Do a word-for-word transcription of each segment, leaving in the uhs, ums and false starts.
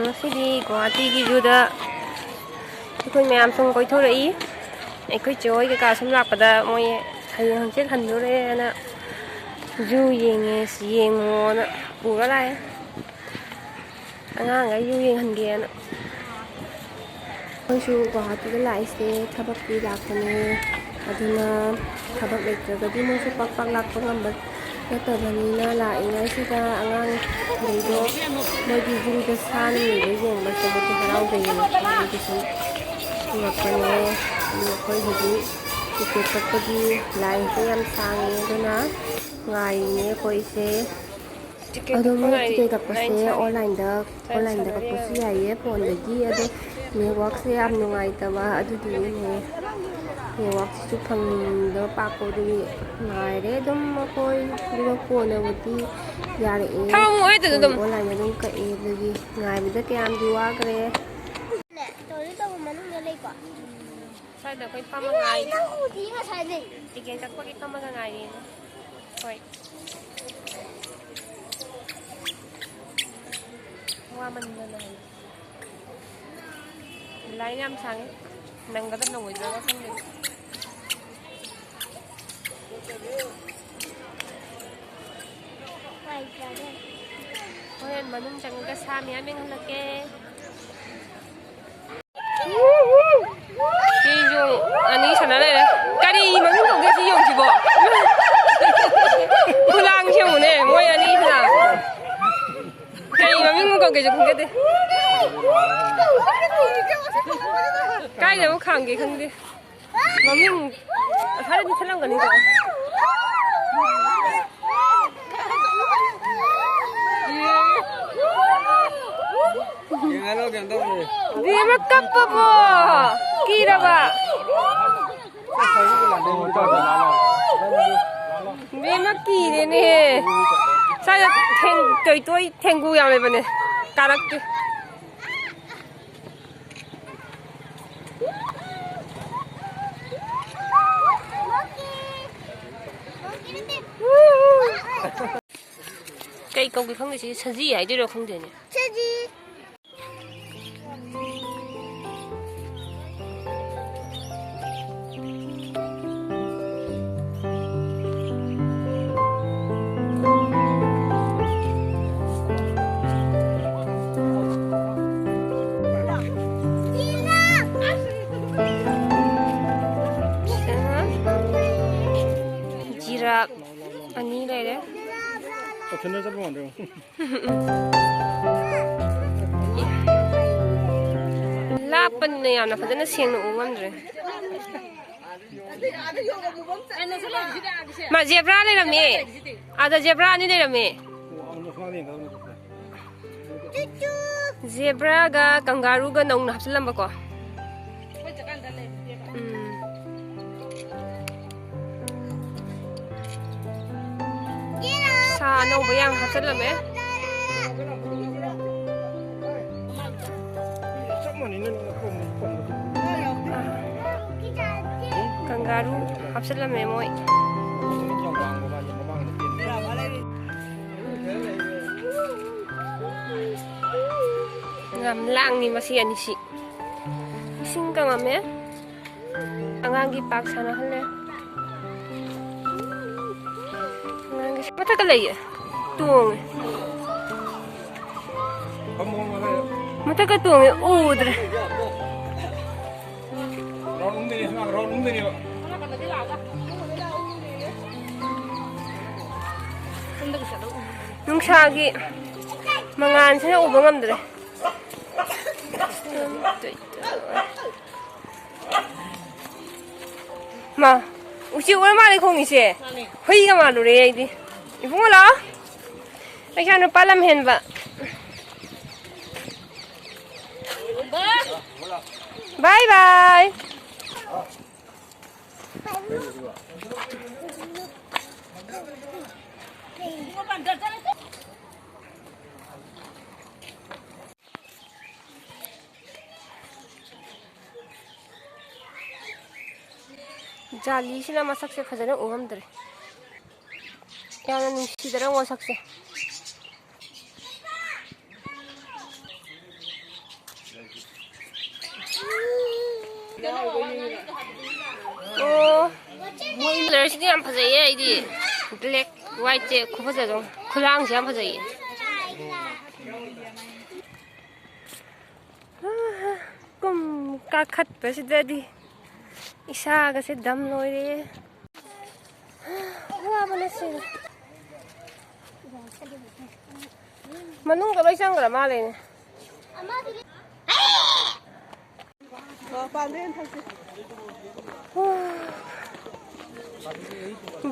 ꯉꯁꯤꯗꯤ ꯒꯨꯋꯥꯍꯥꯇꯤꯒꯤ ꯖꯨꯗ ꯑꯩꯈꯣꯏ ꯃꯌꯥꯝ ꯁꯨꯝ ꯀꯣꯏꯊꯣꯔꯛꯏ꯫ ꯑꯩꯈꯣꯏ ꯆꯦ ꯍꯣꯏ ꯀꯩꯀꯥ ꯁꯨꯝ ꯂꯥꯛꯄꯗ ꯃꯣꯏ ꯍꯌꯦꯡ ꯍꯪꯆꯤꯠ ꯍꯟꯗꯣꯔꯦꯅ ꯖꯨ ꯌꯦꯡꯉꯦ, ꯌꯦꯡꯉꯣꯅ ꯄꯨꯔ ꯂꯥꯛꯑꯦ꯫ ꯑꯉꯥꯡꯈꯩꯁꯨ ꯌꯦꯡꯍꯟꯒꯦꯅ꯫ ꯑꯩꯈꯣꯏꯁꯨ ꯒꯨꯋꯥꯍꯥꯇꯤꯗ ꯂꯥꯛꯏꯁꯦ ꯊꯕꯛꯀꯤ ꯂꯥꯛꯄꯅꯦ꯫ ꯑꯗꯨꯅ ꯊꯕꯛ ꯂꯩꯇ꯭ꯔꯒꯗꯤ ꯃꯣꯏꯁꯨ ꯄꯥꯛ ꯄꯥꯛ ꯂꯥꯛꯄ ꯉꯝꯕ ꯅꯠꯇꯕꯅꯤꯅ, ꯂꯥꯛꯏꯉꯩꯁꯤꯗ ꯑꯉꯥꯡꯈꯩꯗꯣ ꯃꯣꯏꯒꯤ ꯌꯨꯝꯗ ꯁꯥ ꯅꯨꯡ ꯂꯩꯕ ꯌꯦꯡꯕ ꯆꯠꯄꯗꯤ ꯍꯔꯥꯎꯖꯩꯌꯦꯅ ꯑꯩꯈꯣꯏꯒꯤ ꯁꯨꯝ ꯄꯨꯔꯛꯄꯅꯦ꯫ ꯑꯗꯨ ꯑꯩꯈꯣꯏ ꯍꯧꯖꯤꯛ ꯇꯤꯀꯦꯠ ꯀꯛꯄꯒꯤ ꯂꯥꯏꯟꯁꯦ ꯌꯥꯝ ꯁꯥꯡꯉꯦ, ꯑꯗꯨꯅ ꯉꯥꯏꯔꯤꯅꯦ ꯑꯩꯈꯣꯏꯁꯦ꯫ ꯇꯤꯀꯦꯠ ꯑꯗꯣ ꯀꯛꯄ ꯃꯣꯏ ꯉꯥꯏꯔꯤ꯫ ꯇꯤꯀꯦꯠ ꯀꯛꯄꯁꯦ ꯂꯥꯏꯟ ꯁꯥꯡꯉꯤ꯫ ꯑꯣꯟꯂꯥꯏꯟꯗ, ꯂꯥꯏꯟ ꯑꯣꯟꯂꯥꯏꯟꯗ ꯁꯥꯡꯉꯤ꯫ ꯀꯛꯄꯁꯨ ꯌꯥꯏꯌꯦ, ꯐꯣꯟꯗꯒꯤ꯫ ꯑꯗꯣ ꯅꯦꯠꯋꯥꯛꯁꯦ ꯌꯥꯝ ꯅꯨꯡꯉꯥꯏꯇꯕ, ꯑꯗꯨꯗꯨꯒꯤꯅꯦ꯫ ꯅꯦꯠꯋꯥꯛꯁꯤꯁꯨ ꯐꯪꯗꯕ ꯄꯥꯛꯄ, ꯑꯗꯨꯒꯤ ꯉꯥꯏꯔꯦ ꯑꯗꯨꯝ ꯑꯩꯈꯣꯏ꯫ ꯑꯗꯨꯒ ꯀꯣꯟꯅꯕꯨꯗꯤ ꯌꯥꯔꯛꯑꯦ꯫ ꯊꯝꯃꯝꯃꯣ ꯍꯣꯏꯗꯨꯗ ꯐꯣꯟ ꯑꯗꯨꯝ꯫ ꯑꯣꯟꯂꯥꯏꯟꯗ ꯑꯗꯨꯝ ꯀꯛꯑꯦ, ꯑꯗꯨꯒꯤ ꯉꯥꯏꯕꯗ ꯀꯌꯥꯝꯗꯤ ꯋꯥꯈ꯭ꯔꯦ꯫ ꯇꯧꯔꯤ ꯇꯧꯕ ꯃꯅꯨꯡꯗ ꯂꯩꯀꯣ꯫ ꯁ꯭ꯋꯥꯏꯗ ꯑꯩꯈꯣꯏ ꯐꯝꯃ ꯉꯥꯏ-, ꯅꯪ ꯎꯗꯤ ꯉꯁꯥꯏꯗꯩ꯫ ꯇꯤꯀꯦꯠ ꯀꯛꯄꯒꯤ ꯐꯝꯃꯒ ꯉꯥꯏꯔꯤꯅꯦ꯫ ꯍꯣꯏ꯫ ꯋꯥꯃꯟꯗꯅ ꯍꯥꯏ꯫ ꯂꯥꯏꯟ ꯌꯥꯝ ꯁꯥꯡꯉꯤ꯫ ꯅꯪꯒꯗ꯭ꯔꯥ ꯅꯪꯉꯣꯏꯗ꯭ꯔꯥ ꯈꯪꯗꯦ꯫ ꯍꯣꯔꯦꯟ ꯃꯅꯨꯡ ꯆꯪꯉꯒ ꯁꯥ ꯃꯌꯥꯝ ꯌꯦꯡꯍꯜꯂꯛꯀꯦ꯫ ꯁꯤ ꯌꯣꯡ ꯑꯅꯤ ꯁꯥꯟꯅ ꯂꯩꯔꯦ꯫ ꯀꯔꯤ ꯃꯃꯤꯡ ꯀꯧꯒꯦ ꯁꯤ ꯌꯣꯡꯁꯤꯕꯣ? ꯈꯨꯂꯥꯡꯁꯦ ꯌꯦꯡꯉꯨꯅꯦ, ꯃꯣꯏ ꯑꯅꯤꯁꯤꯅ꯫ ꯀꯔꯤ ꯃꯃꯤꯡ ꯀꯧꯒꯦꯁꯨ ꯈꯪꯖꯗꯦ꯫ ꯀꯥꯏꯗ ꯑꯃꯨꯛ ꯈꯥꯝꯒꯦ ꯈꯪꯗꯦ꯫ ꯃꯃꯤꯡ ꯈꯔꯗꯤ ꯊꯠꯂꯝꯒꯅꯤꯀꯣ꯫ ꯌꯦꯡꯍꯜꯂꯣ, ꯀꯩꯅꯣ ꯇꯧꯕꯅꯦ꯫ ꯕꯦꯝꯃ ꯀꯞꯄꯕꯣ? ꯀꯤꯔꯕ? ꯕꯦꯝꯃ ꯀꯤꯔꯦꯅꯦꯍꯦ꯫ ꯁ꯭ꯋꯥꯏꯗ ꯊꯦꯡ-, ꯀꯩ ꯇꯣꯏ ꯊꯦꯡꯒꯨ ꯌꯥꯝ ꯂꯩꯕꯅꯦ꯫ ꯀꯥꯔꯛꯀꯦ꯫ ꯀꯩ ꯀꯧꯒꯦ ꯈꯪꯗꯦ, ꯁꯤ ꯁꯖꯤ ꯍꯥꯏꯗꯣꯏꯔꯣ ꯈꯪꯗꯦꯅꯦ꯫ ꯁꯖꯤ꯫ ꯖꯤꯔꯥꯐ ꯑꯅꯤ ꯂꯩꯔꯦ꯫ ꯃꯊꯟꯗ ꯆꯠꯄ ꯃꯥꯟꯗ꯭ꯔꯣ? ꯂꯥꯞꯄꯅꯤꯅ ꯌꯥꯝꯅ ꯐꯖꯅ ꯁꯦꯡꯅ ꯎ ꯉꯝꯗ꯭ꯔꯦ꯫ ꯃꯥ ꯖꯦꯕ꯭ꯔꯥ ꯂꯩꯔꯝꯃꯦ꯫ ꯑꯥꯗ ꯖꯦꯕ꯭ꯔꯥ ꯑꯅꯤ ꯂꯩꯔꯝꯃꯦ꯫ ꯖꯦꯕ꯭ꯔꯥꯒ ꯀꯪꯒꯥꯔꯨꯒ ꯅꯧꯅ ꯍꯥꯞꯆꯤꯜꯂꯝꯕꯀꯣ꯫ ꯎꯝ꯫ ꯁꯥ ꯑꯅꯧꯕ ꯌꯥꯝ ꯍꯥꯞꯆꯤꯜꯂꯝꯃꯦ꯫ ꯀꯪꯒꯥꯔꯨ ꯍꯥꯞꯆꯤꯜꯂꯝꯃꯦ ꯃꯣꯏ꯫ ꯌꯥꯝ ꯂꯥꯡꯉꯤ ꯃꯁꯤ ꯑꯅꯤꯁꯤ꯫ ꯏꯁꯤꯡ ꯀꯪꯉꯝꯃꯦ꯫ ꯑꯉꯥꯡꯒꯤ ꯄꯥꯛ ꯁꯥꯟꯅꯍꯜꯂꯦ꯫ ꯑꯉꯥꯡꯒꯤ ꯃꯊꯛꯇ ꯂꯩꯌꯦ꯫ ꯇꯣꯡꯉꯦ꯫ ꯃꯊꯛꯇ ꯇꯣꯡꯉꯦ꯫ ꯎꯗ꯭ꯔꯦ꯫ ꯅꯨꯡꯁꯥꯒꯤ ꯃꯉꯥꯜꯁꯤꯅ ꯎꯕ ꯉꯝꯗ꯭ꯔꯦ꯫ ꯃꯥ, ꯎꯆꯦꯛ ꯑꯣꯏꯔ ꯃꯥꯜꯂꯦ ꯈꯣꯡꯉꯤꯁꯦ꯫ ꯃꯥꯅꯦ꯫ ꯍꯨꯏꯒ ꯃꯥꯜꯂꯨꯔꯦ ꯑꯩꯗꯤ꯫ ꯏꯕꯨꯡꯉꯣ ꯂꯥꯛꯑꯣ꯫ ꯑꯩ ꯏꯆꯥ ꯅꯨꯄꯥ ꯂꯝ ꯍꯦꯟꯕ꯫ ꯕꯥꯏ ꯕꯥꯏ꯫ ꯖꯥꯂꯤꯁꯤꯅ ꯃꯁꯛꯁꯦ ꯐꯖꯅ ꯎꯍꯟꯗ꯭ꯔꯦ꯫ ꯌꯥꯝꯅ ꯅꯨꯡꯁꯤꯗ꯭ꯔꯥ ꯃꯁꯛꯁꯦ? ꯑꯣ, ꯃꯣꯏ ꯀꯂꯔꯁꯤꯗꯤ ꯌꯥꯝ ꯐꯖꯩꯌꯦ꯫ ꯑꯩꯗꯤ ꯕ꯭ꯂꯦꯛ ꯋꯥꯏꯠꯁꯦ ꯈꯨꯐꯖꯗꯣ, ꯈꯨꯂꯥꯡꯁꯦ ꯌꯥꯝ ꯐꯖꯩꯌꯦ꯫ ꯀꯨꯝ ꯀꯥꯈꯠꯄꯁꯤꯗꯗꯤ ꯏꯁꯥꯒꯁꯦ ꯗꯝ ꯂꯣꯏꯔꯦ꯫ ꯋꯥꯕꯅ ꯁꯤꯔꯦ꯫ ꯃꯅꯨꯡꯗ ꯂꯣꯏ ꯆꯪꯈ꯭ꯔ ꯃꯥꯜꯂꯦꯅꯦ꯫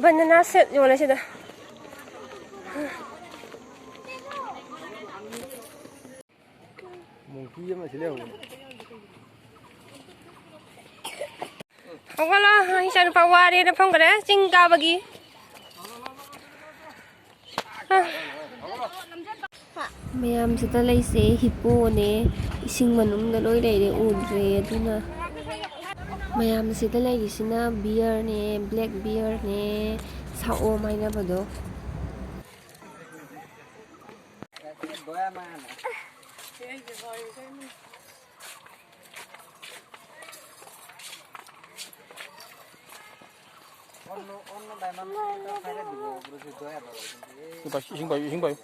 ꯕꯅꯅꯥ ꯁꯦꯠ ꯌꯣꯜꯂꯦ ꯁꯤꯗ꯫ ꯃꯣꯡꯀꯤ ꯑꯃ ꯁꯤ ꯂꯩꯍꯧꯕꯅꯦ꯫ ꯍꯧꯒꯠꯂꯣ, ꯏꯆꯥꯅꯨꯄꯥ ꯋꯥꯔꯦꯅ ꯐꯝꯈ꯭ꯔꯦ ꯆꯤꯡ ꯀꯥꯕꯒꯤ꯫ ꯃꯌꯥꯝꯁꯤꯗ ꯂꯩꯁꯦ ꯍꯤꯞꯄꯣꯅꯦ, ꯏꯁꯤꯡ ꯃꯅꯨꯡꯗ ꯂꯣꯏ ꯂꯩꯔꯦ, ꯎꯗ꯭ꯔꯦ꯫ ꯑꯗꯨꯅ ꯃꯌꯥꯝꯁꯤꯗ ꯂꯩꯔꯤꯁꯤꯅ ꯕꯤꯌꯔꯅꯦ, ꯕ꯭ꯂꯦꯛ ꯕꯤꯌꯔꯅꯦ, ꯁꯥꯑꯣꯝ ꯍꯥꯏꯅꯕꯗꯣ꯫ ꯏꯁꯤꯡ ꯄꯥꯏꯌꯨ, ꯏꯁꯤꯡ ꯄꯥꯏꯌꯨ, ꯏꯁꯤꯡ ꯄꯥꯏꯌꯨ꯫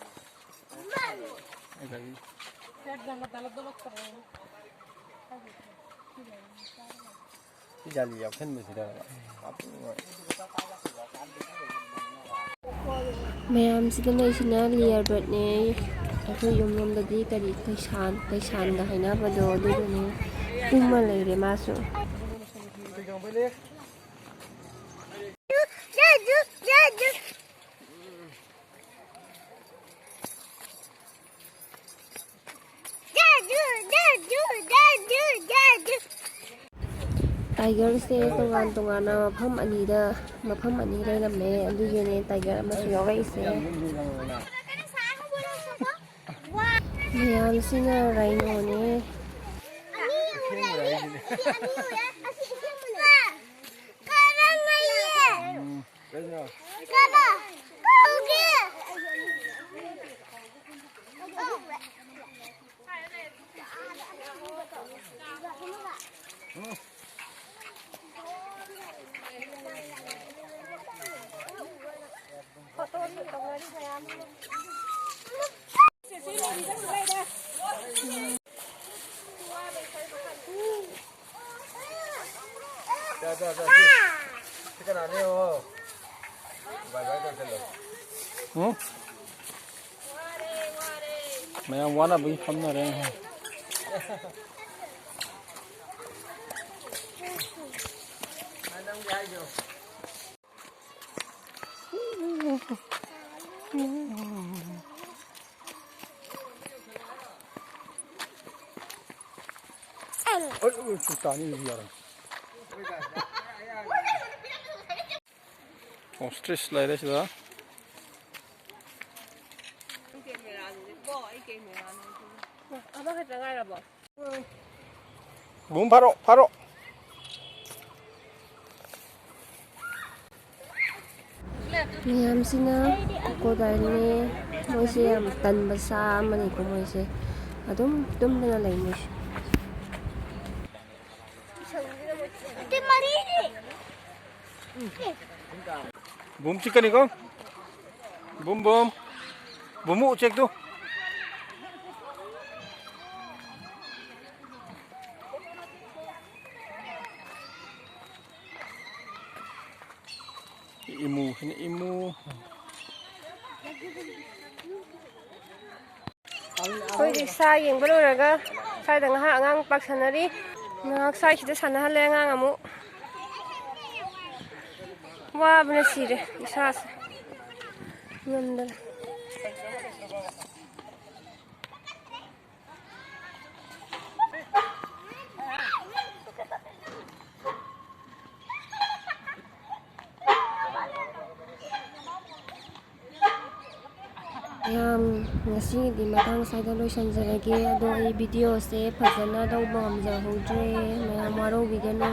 ꯁꯤ ꯖꯥꯂꯤ ꯌꯥꯎꯁꯟꯕꯁꯤꯗ꯫ ꯃꯌꯥꯝꯁꯤꯗ ꯂꯩꯁꯤꯅ ꯂꯤꯌꯔ ꯕꯔꯠꯅꯦ꯫ ꯑꯩꯈꯣꯏ ꯌꯨꯝꯂꯣꯝꯗꯗꯤ ꯀꯔꯤ ꯀꯩꯁꯥꯟ, ꯀꯩꯁꯥꯟꯒ ꯍꯥꯏꯅꯕꯗꯣ ꯑꯗꯨꯗꯨꯅꯦ꯫ ꯇꯨꯝꯃ ꯂꯩꯔꯦ ꯃꯥꯁꯨ꯫ ꯇꯥꯏꯒꯔꯁꯦ ꯇꯣꯉꯥꯟ ꯇꯣꯉꯥꯟꯅ ꯃꯐꯝ ꯑꯅꯤꯗ, ꯃꯐꯝ ꯑꯅꯤ ꯂꯩꯔꯝꯃꯦ, ꯑꯗꯨꯒꯤꯅꯦ ꯇꯥꯏꯒꯔ ꯑꯃꯁꯨ ꯌꯥꯎꯔꯛꯏꯁꯦ꯫ ꯃꯌꯥꯝꯁꯤꯅ ꯔꯥꯏꯅꯣꯅꯦ꯫ ꯆꯥ, ꯆꯥ, ꯆꯥ, ꯁꯤ꯫ ꯁꯤ ꯀꯅꯥꯅꯦ ꯌꯦꯡꯉꯣ꯫ ꯕꯥꯏ ꯕꯥꯏ ꯇꯧꯁꯜꯂꯣ꯫ ꯎꯝ? ꯃꯌꯥꯝ ꯋꯥꯅꯕꯒꯤ ꯐꯝꯅꯔꯦ꯫ ꯑꯣꯏ, ꯑꯣꯏ, ꯁꯨ ꯇꯥꯅꯤ, ꯌꯥꯔꯣꯏ꯫ Ostrich ꯂꯩꯔꯦ ꯁꯤꯗ꯫ ꯑꯃꯈꯛꯇ ꯉꯥꯏꯔꯕꯣ? ꯕꯨꯝ ꯐꯥꯔꯣ, ꯐꯥꯔꯣ꯫ ꯃꯌꯥꯝꯁꯤꯅ crocodileꯅꯦ꯫ ꯃꯣꯏꯁꯦ ꯌꯥꯝ ꯇꯟꯕ ꯁꯥ ꯑꯃꯅꯤꯀꯣ ꯃꯣꯏꯁꯦ꯫ ꯑꯗꯨꯝ ꯇꯨꯝꯗꯅ ꯂꯩ ꯃꯣꯏꯁꯦ꯫ ꯕꯨꯝ ꯆꯤꯛꯀꯅꯤꯀꯣ꯫ Boom, boom. ꯕꯨꯝ ꯎꯆꯦꯛꯇꯨ꯫ ꯏꯃꯨ ꯍꯥꯏꯅ ꯏꯃꯨ꯫ ꯑꯩꯈꯣꯏꯗꯤ ꯁꯥ ꯌꯦꯡꯕ ꯂꯣꯏꯔꯒ ꯁ꯭ꯋꯥꯏꯗ ꯉꯥꯏꯍꯥꯛ ꯑꯉꯥꯡ ꯄꯥꯛ ꯁꯥꯟꯅꯔꯤ꯫ ꯉꯥꯏꯍꯥꯛ ꯁ꯭ꯋꯥꯏꯁꯤꯗ ꯁꯥꯟꯅꯍꯜꯂꯦ ꯑꯉꯥꯡ ꯑꯃꯨꯛ꯫ ꯋꯥꯕꯅ ꯁꯤꯔꯦ ꯏꯁꯥꯁꯦ꯫ ꯉꯝꯗꯔꯦ꯫ ꯃꯌꯥꯝ, ꯉꯁꯤꯒꯤꯗꯤ ꯃꯇꯥꯡ ꯁ꯭ꯋꯥꯏꯗ ꯂꯣꯏꯁꯤꯟꯖꯔꯒꯦ꯫ ꯑꯗꯣ ꯑꯩ videoꯁꯦ ꯐꯖꯅ ꯂꯧꯕ ꯉꯝꯖꯍꯧꯗ꯭ꯔꯦ꯫ ꯃꯌꯥꯝ ꯋꯥꯔꯧꯕꯤꯒꯅꯨ꯫